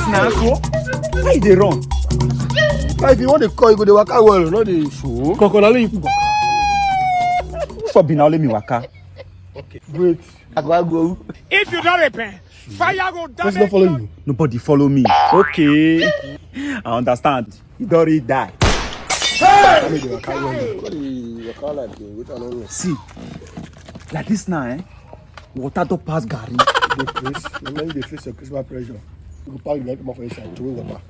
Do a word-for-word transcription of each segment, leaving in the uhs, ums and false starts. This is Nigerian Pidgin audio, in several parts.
Na so? Why you dey run? But if you want to call, you go dey waka well, no dey show. Kokonale you. Who for be na only me waka? Okay. Wait. Agbago. If you don't repent, fire go down. Person don't follow you. Nobody follow me. Okay. I understand. You don't really die. Hey! Come here, dey waka well. What the waka like? Wait, I don't know. See, like this now, eh? Water don pass garri. You dey craze. You no dey face your Christmas pressure. You go pack the light comot for inside, throw water.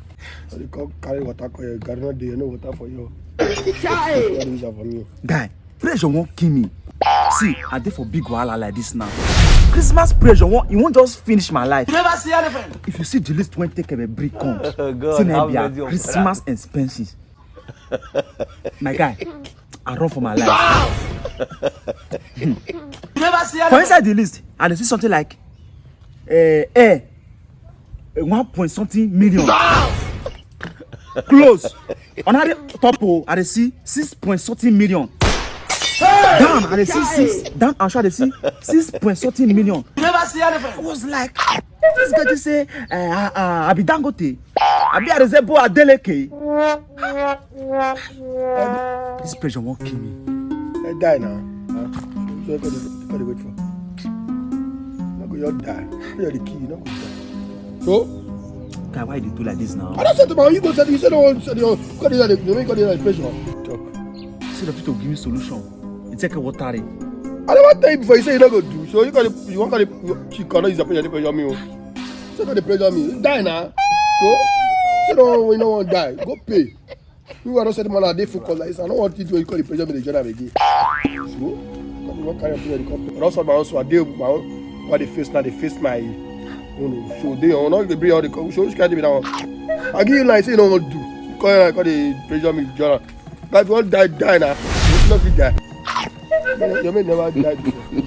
So they come carry water come here, garri no dey, no water for you. Chai! What is that for me? Guy, pressure won't kill me. See, I dey for big wahala like this now. Christmas pressure won't, it won't just finish my life. You never see anything. If you see the list when take a break come, God, see na have be a mercy on Christmas expenses. My guy, I run for my life. You never see anything. For inside the list, I dey see something like uh, air, uh, one point something million. Clothes. Another top, oh, I dey see six point something million. Down, I dey see six. Down, I dey see six point something million. You never see anything. I was like, this guy just say, uh, uh, uh, I be Dangote. I be a resemble Adeleke. This pressure won't kill me. I die now. Huh? So you gotta, you gotta wait for. No go, you die. You the key, no go die. So? Guy, why you do like this now? I don't say to my, you go say, you say no, say no, go there, you make go there pressure. Talk. See the fit to give me solution. It's like a water. I don't want time before you say you don't go do. So you gotta, you want to, you cannot use the pressure, pressure me. Oh. So you gotta pressure me. You die now. So? So no, we no want die. Go pay. You are not setting man a day for call. I don't want you to call the pressure me the journal again. So, come on, carry up the company. But also, my also, I deal with my own. What they face now, they face my own. So they are not the bring all the co-, so which can be now? I give you like say you don't want to do. Call, call the pressure me journal. But if you want die, die now. You not be die. You may never die before. You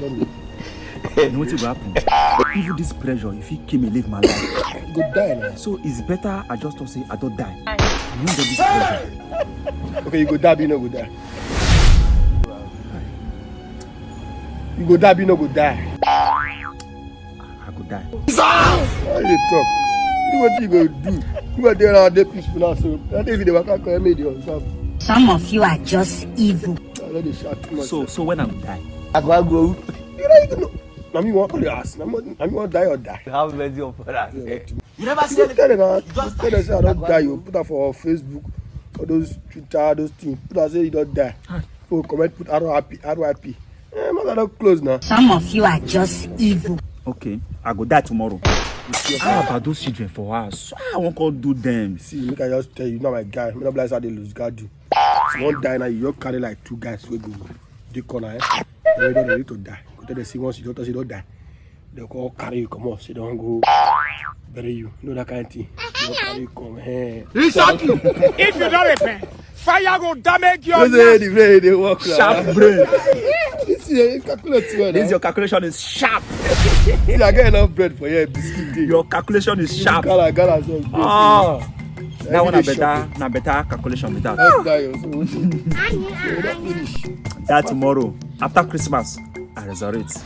know what will happen? Even this pressure, if he came and leave my life. Go die now. So it's better I just don't say I don't die. I don't get this pressure. Okay, you go die, but you no go die. You go die, but you no go die. I go die. Why you dey talk? Do what you go do. You go there now, dey peaceful now. So I think if you dey waka come, make you dey observe. Some of you are just evil. I no dey shout too much. So, so when I go die? Agbago. You know, you know. Na me wan only ask. Na me, na me wan die or die. Have mercy upon us. Yeah, you never see anything. Tell them, uh, you just tell them say I don't die. You put that for Facebook, all those Twitter, those things. Put that say you don't die. Ah. Oh, comment, put R I P, R I P. Eh, man, I don't close now. Some of you are just evil. Okay, I go die tomorrow. How about those children for us? I won't go do them. See, make I just tell you, now my guy, me no bless how they lose God do. So one die now, you carry like two guys wey go dey corner, eh? They don't ready to die. Go tell them say once you don't touch, you don't die. They go carry you come out, say don't go bury you. You know that kind of thing. They go carry you come, eh? If you don't repent, fire go damage your life. They work sharp brain. This is a calculate well. This your calculation is sharp. See, I get enough bread for here. Biscuit day. Your calculation is sharp. Gala, gala, so. Ah. That one na better, na better calculation be that. That tomorrow, after Christmas, I resurrect.